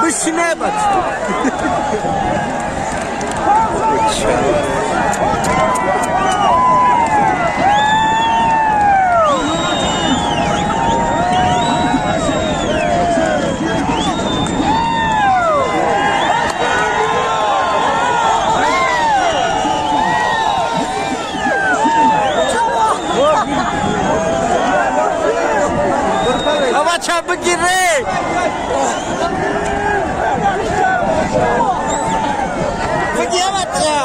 Бишине, бача. Бача, бигире. Бигир, бача.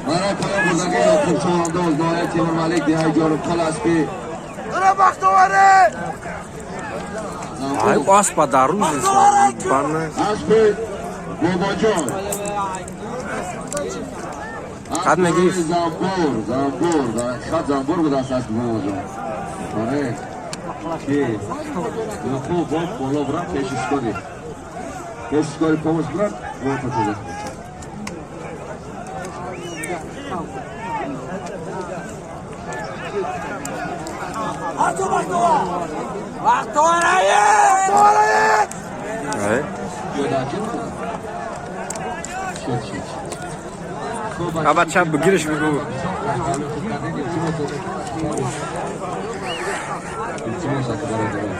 برای پایان بزرگی یعقوب چمانداز نهایت تیم ملک دهی جارو کل اسبی Ай, аспа дар рӯз اسب باباجان. قد میگیری؟ زنبور زنبور خط زنبور بود است اسب باباجان. آره کی خوب با بالا برم پیشش کنی، پیشش کنی پامش برم با تا. شد شد. Бача, бигириш, бигӯ. Илтимос, ака бародарон.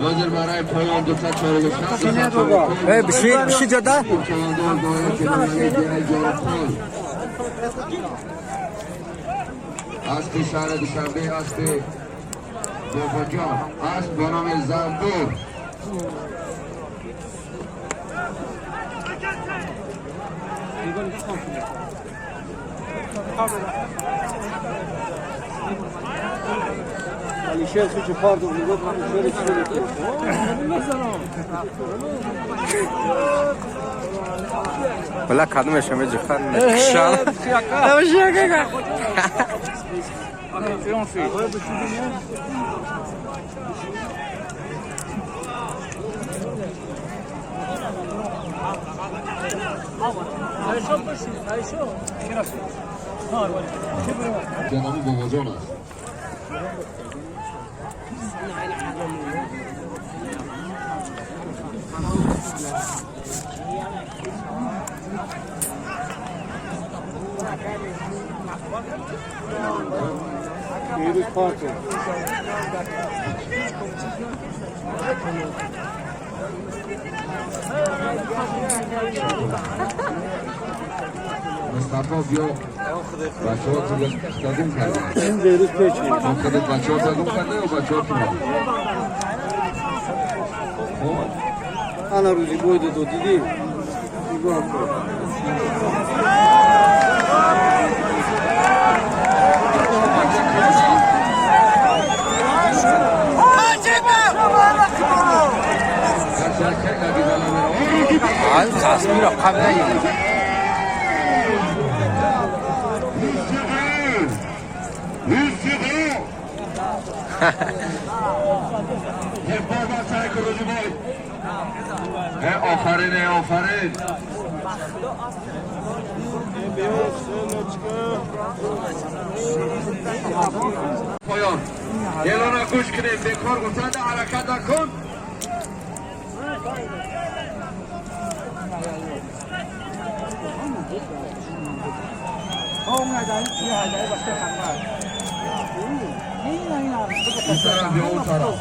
ҳозир барои поён 246. Э, биши, биши ҷода. Чавандоз доира ки аспи шаҳри Душанбе, аспи Бобоҷон, асп ба номи Занбур. علیشیر سوچ پاردو میگفت من شیر چی. Бала, кадомеша меҷихар кишан. Ҷаноби Бобоҷон аст. Virüs parti. Мустафо биё, бачаҳо тагум карданд. Virüs peçi. Худат бачаҳо тагум карда ё бачаҳо ки омаданд? Ана рӯзи бойда дод, дидӣ? Нигоҳ кун. Ай, тасвира қабл нагирифт. موسیقی یه بابا سعی کن روزی بای. آفرین، آفرین. پایان اعلان گوش کنیم. بیکار گفتن حرکت نکن. این طرف یا اون طرف؟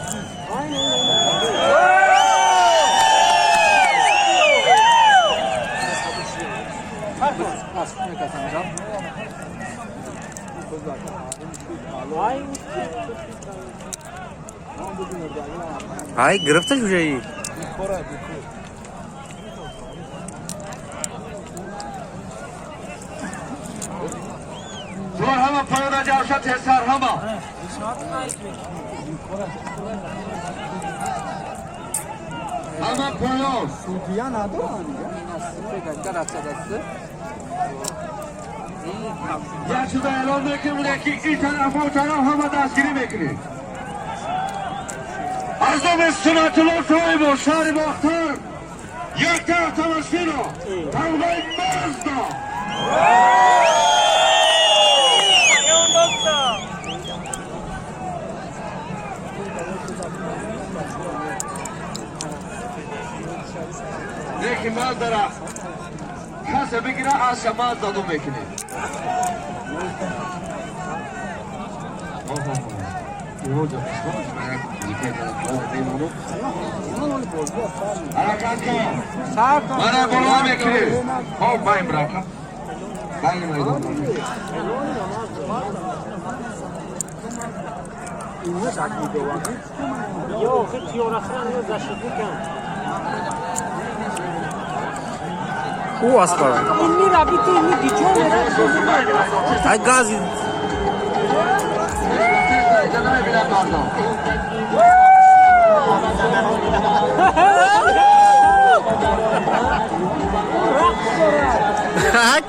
Ай, гирифташ уже и. زور همه پایان جوشت سر همه. همه پایان. یک شده اعلام میکنیم یکی این طرف و اون طرف همه دستگیری میکنیم. از دم سنت الله صاحب شهر باختر یک طرف تماشینو تمغه مزدا. یکی مزدا را کسی بگیره از شما زدو میکنیم. حرکت کن. من بالا میکنی. خب بایم برکم. بایم میدان. Ӯ аспа. Ай, гази. نمیبینم مردم.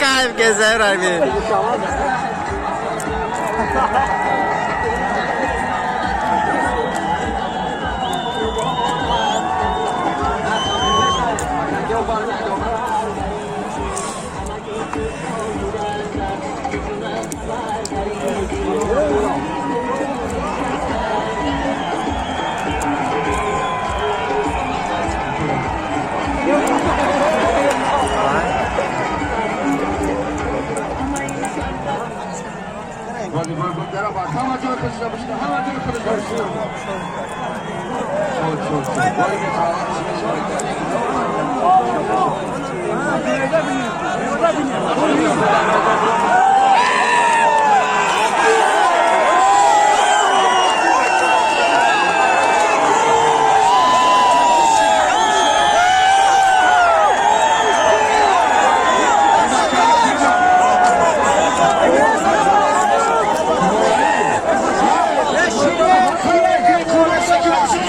Кайф кезер ами. بازی باید بود در آباد. همه جای خودش را بشینه. همه جای خودش را بشینه. شد شد شد. باری که چهار شد.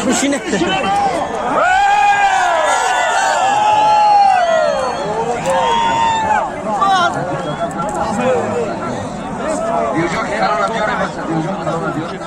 Бишине. دیوجا که قرار بیاره بس. دیوجا قرار بیاره.